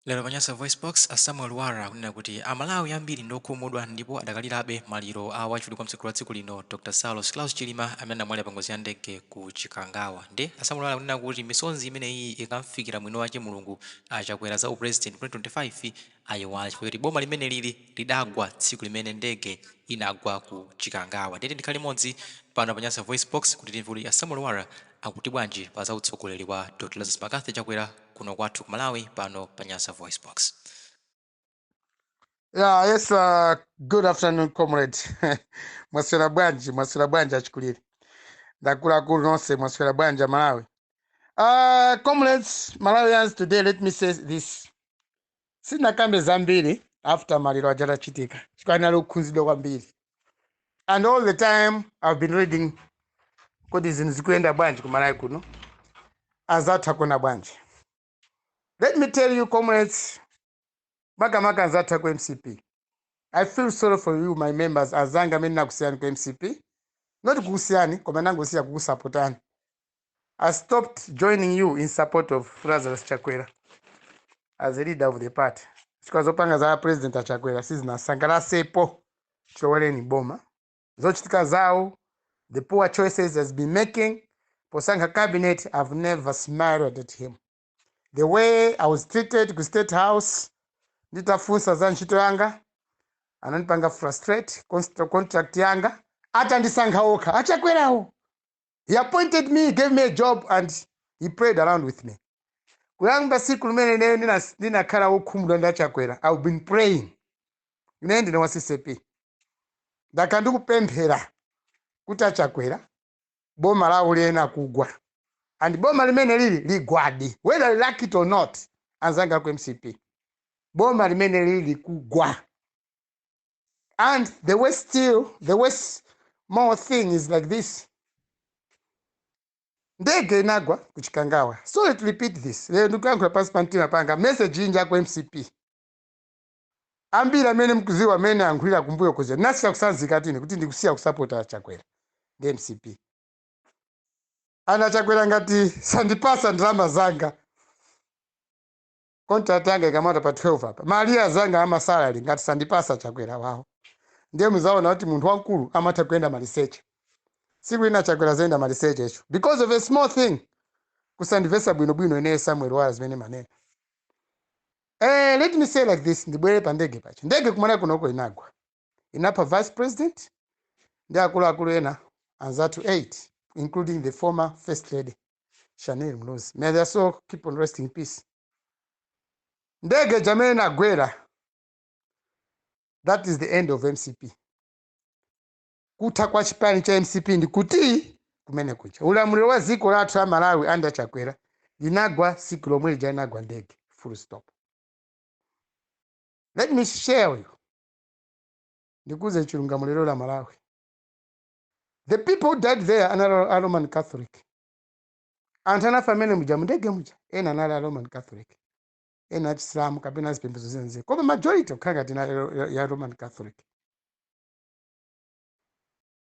Lero pa Nyasa VoiceBox, a Samuel Lwara akunena kuti Amalawi ambiri ndi okhumudwa ndipo adakalirabe maliro a wachiwiri kwa mtsogoleri wa dziko lino Dr Saulos Klaus Chilima amene anamwalira pa ngozi ya ndege ku Chikangawa. Nde a Samuel Lwara akunena kuti misonzi imeneyi ikamfikira mwini wache Mulungu, a Chakwera za u president 2025 ayiwala chifukwa choti boma limene lili lidagwa tsiku limene ndege inagwa ku Chikangawa. Ndiye tikhale limodzi pano pa Nyasa VoiceBox kuti timve kuti a Samuel Lwara akuti bwanji pa za utsogoleri wa Dr Lazarus McCarthy Chakwera kuno kwathu ku Malawi pano pa Nyasa VoiceBox. Yeah, yes, good afternoon, comrade. Mwaswera bwanji, mwaswera bwanji achikulire. Ndakuluakulu nonse mwaswera bwanji Malawi. Comrades, Malawians, today let me say this. Sinakambe zambiri after maliro ajatachitika. Chifukwa nali kukhuzidwa kwambiri. And all the time I've been reading kuti zinthu zikuyenda bwanji ku Malawi kuno. Azatha kuona bwanji. Let me tell you, comrades, makamaka anzathu ku MCP. I feel sorry for you, my members, azanga amene nakusiyani ku MCP. Not kukusiyani, koma nangosiya kukusapotani. I stopped joining you in support of Lazarus Chakwera as a leader of the party. Chifukwa zopanga za President Achakwera sizinasangalatsepo chilowereni boma. Zochitika zawo, the poor choices has been making, posankha cabinet, I've never smiled at him. The way I was treated ku State House, nditafunsa za ntchito yanga, anandipanga frustrate contract yanga, atandisankha okha, achakwerawo. He appointed me, gave me a job, and he played around with me. Kuyamba siku limene ineyo ndinakhala wokhumudwa ndi achakwera, I've been praying. Ine ndine wa CCP. Ndakhala ndikupemphera kuti achakwera boma lawo liyena kugwa. And boma limene lili ligwadi, whether you like it or not, anzanga ku MCP. Boma limene lili likugwa. And the worst still, the worst more thing is like this. Ndege inagwa ku Chikangawa. Sorry to repeat this. Lero ndikuyankhula pansi pa mtima panga message inja ku MCP. Ambiri amene mkuziwa amene ankhulira kumbuyo kuja nasiya kusanzika tine kuti ndikusiya kusapota Chakwera ndi MCP. Ana Chakwera ngati sandipasa ndalama zanga, contract yanga ikamata pa 12 apa, maliya zanga ama salary ngati sandipasa Chakwera wawo, ndiye muzaona kuti munthu wamkulu amatha kuyenda maliseche. Siku ina Chakwera zayenda maliseche icho because of a small thing kusandivesa bwinobwino ineyo Samuel Lwara zimene manena. Let me say like this, ndibwere pa ndege pacho. Ndege kumana kunoko inagwa. Inapha vice president ndi akuluakulu ena anzathu 8, including the former first lady Shanil Muluzi. May their soul keep on resting in peace. Ndege jamene inagwera, that is the end of MCP. Kutha kwa chipani cha MCP ndi kuti kumene kucha. Ulamuliro wa dziko lathu la Malawi under Chakwera linagwa siku lomwe lija inagwa ndege. Full stop. Let me share with you. Ndikuze chilungamo lero la Malawi. The people who died there anali a Roman Catholic. Anthu anafa amene muja mundege muja, ena anali a Roman Catholic. Ena achisilamu kapena azipembedzo zenze. Koma majority kukhala ngati inali ya Roman Catholic.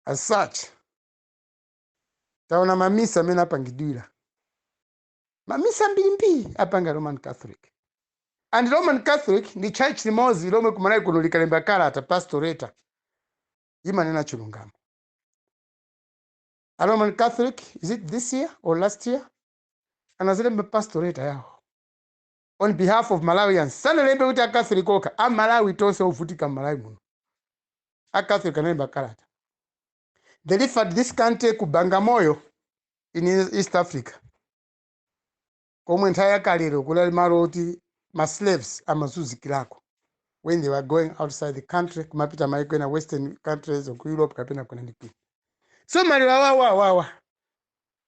As such, taona mamisa amene apangidwira. Mamisa mbirimbiri apanga Roman Catholic. And Roman Catholic ndi church limodzi lomwe kumalawi kuno likalemba kalata, pastoral letter, imanena chilungamo. A Roman Catholic, is it this year or last year, anazilemba pastoral letter yawo on behalf of Malawians. Sanalembe kuti a Catholic okha, a Malawi tonse ovutika m'Malawi muno. A Catholic analemba kalata. They referred this country ku Bagamoyo in East Africa, komwe nthawi yakalero kunali malo oti ma slaves amazunzikirako when they were going outside the country kumapita maiko ena, western countries or ku Europe kapena kuna ndi kwina. So maliro awawa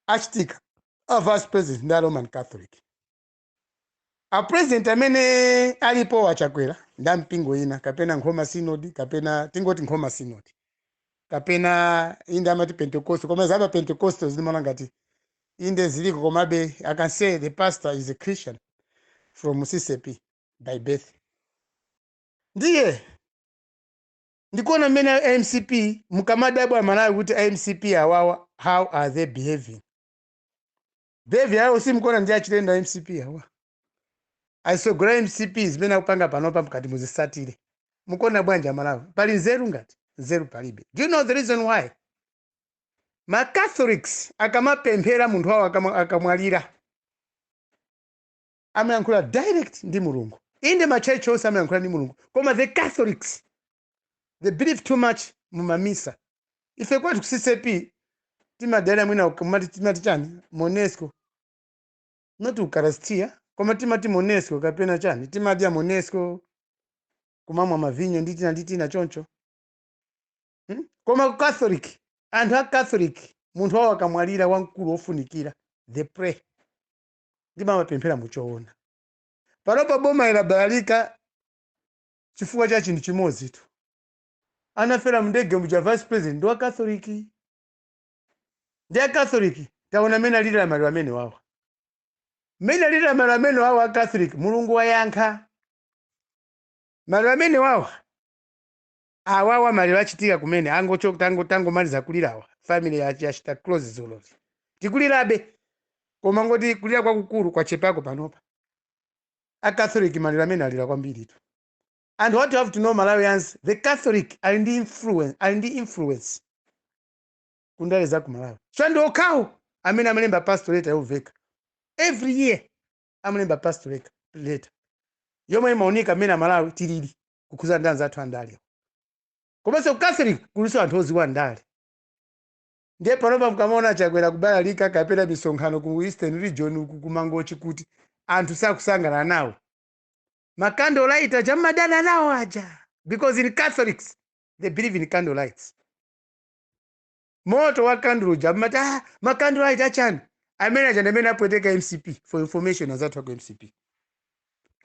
achitika a vice president ndi a Roman Catholic. A president amene alipo wachakwera ndi ampingo ina, kapena Nkhoma Synod, kapena tingoti Nkhoma Synod, kapena inde amati Pentecostal, koma zaba Pentecostal zimaona ngati inde ziliko, komabe I can say the pastor is a Christian from CCP by birth. Ndiye ndikuona mmene MCP mukamadabwa Malawi kuti MCP awawa, how are they behaving? Behavior yawo simukuona ndi achilendo MCP awa. Aisogolera MCP zimene akupanga panopa mkati muzisatire, mukuona bwanji Amalawi? Pali nzeru? Ngati nzeru palibe. Do you know the reason why? Ma Catholics akamapemphera, munthu wawo akamwalira, amayankhula direct ndi Mulungu. Inde, ma church onse amayankhula ndi Mulungu, koma the Catholics, they believe too much mumamisa. Ife kwathu ku CCAP timadalira mwina timati chani, monesco, not ukaristia, koma timati monesco kapena chani, timadya monesco, kumamwa mavinyo ndi tina ndi tina choncho, Koma ku Catholic, anthu a Catholic, munthu wawo akamwalira wamkulu wofunikira, they pray, ndimamapemphera muchoona. Panopa boma ilabalalika chifukwa cha chinthu chimodzi tu: anafera mndege muja vice president ndi wa Catholic. Ndi a Catholic taona amene alira maliro amene wawa, mmene alira maliro amene wawa a Catholic. Mulungu wayankha maliro amene wawa awawa. Maliro achitika kumene tangomaliza kulirawa, family yachita close zulozi. Tikulirabe, koma ngoti kulira kwakukulu kwachepako panopa. A Catholic maliro amene alira kwambiritu. And what you have to know, Malawians, the Catholic ali ndi influence, ali ndi influence kundale za ku Malawi. So ndi okhawo amene amalemba pastoral letter yoveka every year, amalemba pastoral letter yomwe imaoneka mmene Amalawi tilili kukhuza ndi anzathu andale. Komanso ku Catholic kulinso anthu oziwa ndale. Ndiye panopa mukamaona Chakwera kubalalika kapena misonkhano ku Eastern Region uku, kumangochi, kuti anthu sakusangalala nawo, ma candlelight aja mmadana nawo aja, because in Catholics they believe in candlelights, moto wa kandulo uja mati, ah, ma candlelight achani amene aja ndi amene apweteka MCP. For information, azathu aku MCP,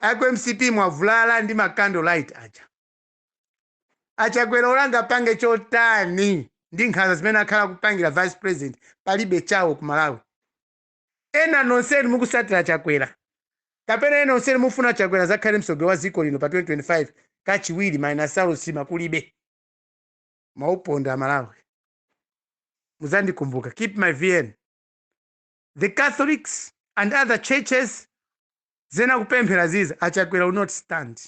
aku MCP mwavulala ndi ma candlelight aja. Achakwera olanga pange chotani ndi nkhanza zimene akhala kupangira vice president, palibe chawo ku Malawi. Ena nonseni mukusatira Chakwera kapena ena nonseni mufuna Chakwera zakhale mtsogoleri wa dziko lino pa 2025 kachiwiri, minus Saulos kulibe mauponda. Amalawi, muzandikumbuka. Keep my VN. The Catholics and other churches zena kupemphera ziza, Achakwera will not stand.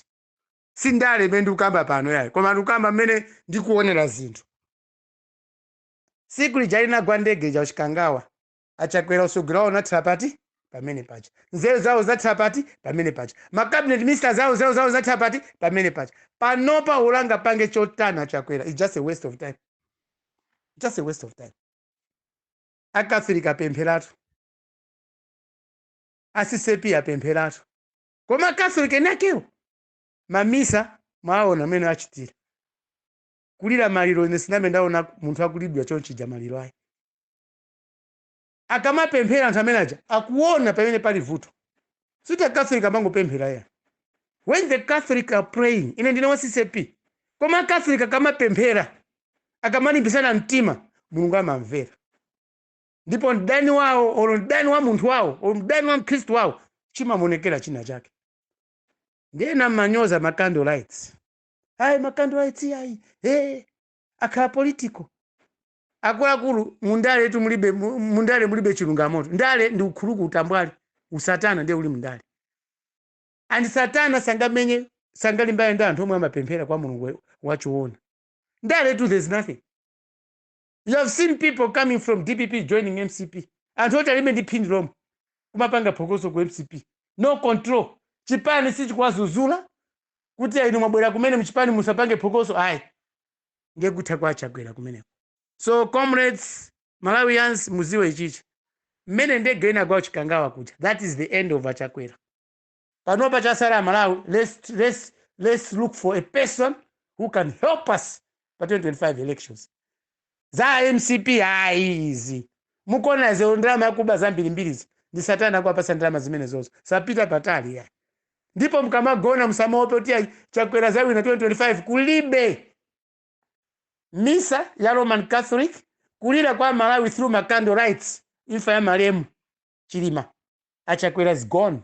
Si ndale imene ndikukamba pano yayi, koma ndikukamba mmene ndikuonera zinthu. Siku lija linagwa ndege ija kuChikangawa, Achakwera usogolo wawo unathira pati? Pamene pacha. Nzeru zawo zathira pati? Pamene pacha. Ma cabinet ministers zawo, nzeru zawo zathira pati? Pamene pacha. Panopa ulanga pange chotani Achakwera, it's just a waste of time, just a waste of time. Akatholika apempheratu, a CCAP apempheratu, koma Catholic enakewo mamisa mwaona amene achitira kulira maliro. Ine sinambe ndaona munthu akulidwa chonchija maliro ayi. Akamapemphera anthu amene aja akuona pamene pali vuto. Siti Acatholic amangopemphera ya. When the Catholic are praying, ine ndine wa CCAP, koma Acatholic akamapemphera, akamalimbisana mtima, Mulungu amamvera. Ndipo mdani wawo, olo mdani wa munthu wawo, olo mdani wa mkhristu wawo, chimamuonekera china chake. Ndiyena mmanyoza ma candlelights ayi, ma candlelights ayi, hey, akhala political. Akuluakulu, mundale tu mulibe, mundale mulibe chilungamoto. Ndale ndi ukhuluku, utambwali, usatana ndiye uli mundale. And satana sangamenye, sangalimbane ndi anthu omwe amapemphera kwa Mulungu wachiona. Ndale tu there's nothing. You have seen people coming from DPP joining MCP, anthu oti alibe ndi phindu lomwe, kumapanga phokoso ku MCP. No control, chipani sichikuwazuzula kuti inu mwabwera kumene mchipani, musapange phokoso ayi. Ndiye kutha kwa Chakwera kumeneko. So comrades, Malawians, muziwe ichichi: mmene ndege inagwa Chikangawa kuja, that is the end of Achakwera. Panopa chasala, Malawi, let's look for a person who can help us pa 2025 elections. Za MCP ayi, izi mukuona zero, ndalama yakuba zambirimbirizi ndi satana kuwapasa ndalama zimene zozo, sapita patali ya. Ndipo mkamagona musamaope kuti ayi, Chakwera zawina 2025. Kulibe misa ya Roman Catholic, kulira kwa Malawi through ma candle lights, imfa ya malemu Chilima, Achakwera is gone.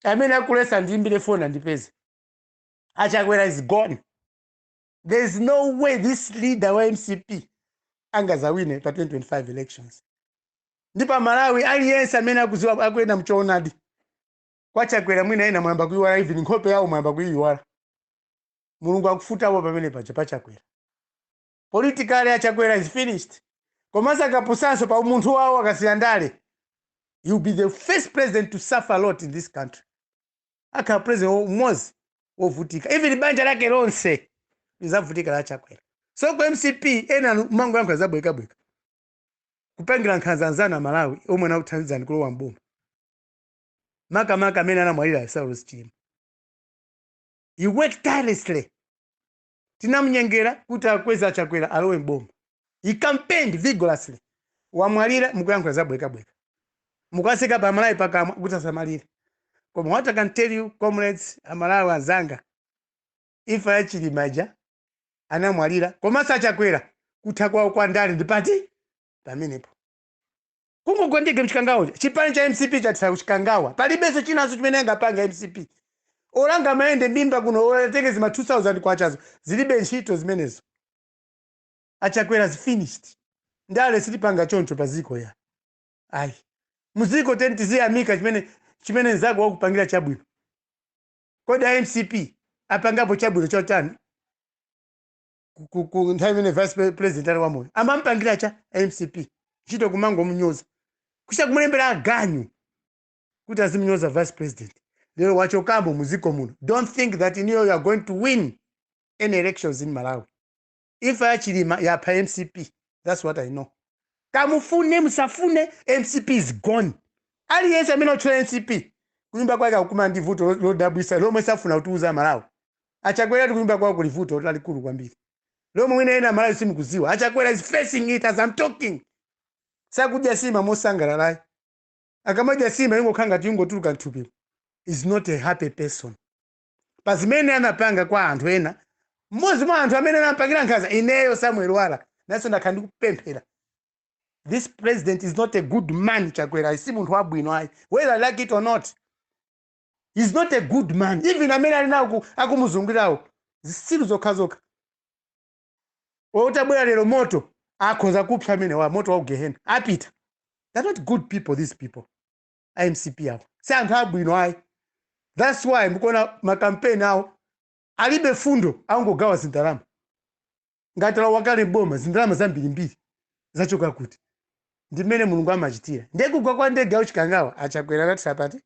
Amene akulesa ndiimbire foni andipeze. Achakwera is gone. There is no way this leader wa MCP angazawine pa 2025 elections. Ndipo Malawi aliyense amene akuziwa akuyenda mchoonadi. Kwa Chakwera mwina ena mwayamba kuiwala, even nkhope yawo mwayamba kuiyiwala. Mulungu akufutapo pamene paja pachakwera. Politically, achakwera is finished. Komanso akapusanso pa umunthu wawo, akasiya ndale, he will be the first president to suffer a lot in this country. Akhala president umodzi wovutika, even banja lake lonse lizavutika la Chakwera. So ku MCP ena mangoyankhula zabwekabweka, kupangira nkhanza anzanu Amalawi omwe anakuthandizani kulowa mboma, makamaka amene anamwalira, Saulos Chilima. He worked tirelessly. Tinamunyengera kuti akweza Achakwera alowe mboma. He campaigned vigorously. Wamwalira, mukuyankhula zabwekabweka, mukaseka pamalawi pakamwa kuti asamalire. Koma what I can tell you, comrades, Amalawi anzanga, imfa ya Chilimaja anamwalira, komanso Achakwera kutha kwawo kwa ndale ndipati pamenepo kungogwa ndege mchikangawa. Chipani cha MCP chathira kuchikangawa, palibenso chinanso chimene angapanga MCP. Olanga mayende mimba kuno, olatenge zima 2000 kwachazo, zilibe ntchito zimenezo. Achakwera is finished. Ndale sitipanga choncho pa ziko ya ayi. Muziko teni tiziyamika chimene nzako wakupangira chabwino. Kodi a MCP apangapo chabwino chotani ku nthawi imene vice president ali wamoyo? Amampangira cha MCP ntchito kumangomunyoza, kucha kumulembera aganyu kuti azimunyoza vice president. Lero wachokamo muziko muno. Don't think that in you are going to win any elections in Malawi. Imfa ya Chilima yapha MCP. That's what I know. Kamufune musafune, MCP is gone. Aliyense amene otchula MCP, kunyumba kwake akukumana ndi vuto lodabwisa lomwe safuna kutiuza Malawi. Achakwera ti kunyumba kwawo kuli vuto lalikulu kwambiri lomwe mwina ena Malawi simukuziwa. Achakwera is facing it as I'm talking. Sakudya sima mosangalalayi. Akamadya sima ingokhala ngati ingotuluka mthupi. Is not a happy person pa zimene anapanga kwa anthu ena. Mmodzi mwa anthu amene anapangira nkhanza ineyo, Samuel Lwara, nanso ndakhala ndikupemphera. This president is not a good man. Chakwera si munthu wabwino ayi. Whether I like it or not, he's not a good man. Even amene ali nawo akumuzungulirawo, zisilu zokhazokha. Otabwera lero moto akhoza kupsa amene wa moto wa ugehena apita. They're not good people, these people. MCP awo si anthu abwino ayi. That's why mukuona makampeni awo alibe fundo, angogawa zindalama. Ngati wakale boma, zindalama zambirimbiri zachoka kuti? Ndimene Mulungu amachitira. Ndekugwa kwa ndege auchikangawa, Achakwera anathira pati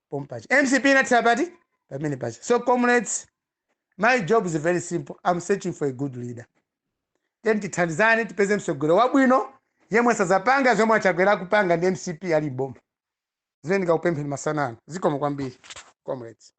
pompacha, MCP inathira pati pamene pacha. So comrades, my job is very simple. I'm searching for a good leader. Then tithandizane tipeze msogolo wabwino yemwe sazapanga zomwe Achakwera akupanga ndi MCP ali boma. Zimene ndikakupempheni masana ano. Zikomo kwambiri, comrades.